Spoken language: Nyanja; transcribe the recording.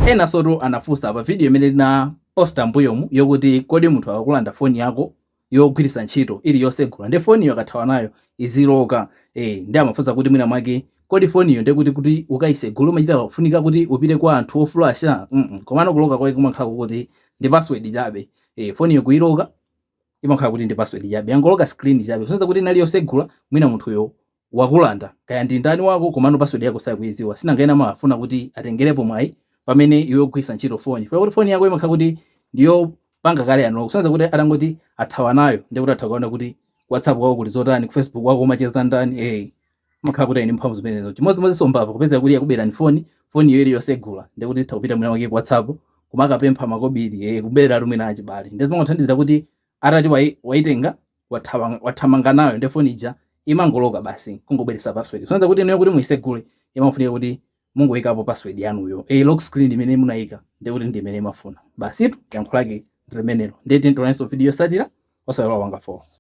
Ena sotu anafunsa pa video imene tinaposta mbuyomu yokuti kodi munthu akakulanda foni yako yogwiritsa ntchito ili yosegula, ndi foniyo akathawa nayo iziloka, ndi amafunsa kuti mwina mwake kodi foniyo ndekuti kuti ukayisegule umachita kufunika kuti upite kwa anthu ofulasha? Komano kuloka kwake kumakhala kuti ndi password chabe. Foniyo kuyiloka imakhala kuti ndi password chabe, yangoloka screen chabe, kusonyeza kuti inali yosegula. Mwina munthuyo wakulanda kaya ndi ndani wako, komano password yako sakuiziwa. Sinanga amafuna kuti atengerepo mwayi pamene iwe ugwiritsa ntchito foni, kuti foni yako imakhala kuti ndiyo panga kale ano, kusonyeza kuti atangoti athawa nayo ndikuti atha kuona kuti WhatsApp kwako kuli zotani, ku Facebook kwako umacheza ndani. Makhala kuti ali ndi mphamvu zimenezo. Chimodzimodzinso mbava, kupeza kuti yakuberani foni, foni iyo ili yosegula, ndikuti itha kupita mwina mwake ku WhatsApp kumakapempha makobiri, kubera mwina achibale. Ndi zimangothandizira kuti atati waitenga, wathamanga nayo, ndi foni ija imangoloka basi, kungobweretsa password, kusonyeza kuti inuyo kuti muyisegule imafunika kuti mungoyikapo password yanuyo, lock screen imene munayika, ndikuti ndi imene imafuna. Basitu, yankho lake ndi limenelo. Ndeti tionanso video yotsatira, osaiwala wanga follow.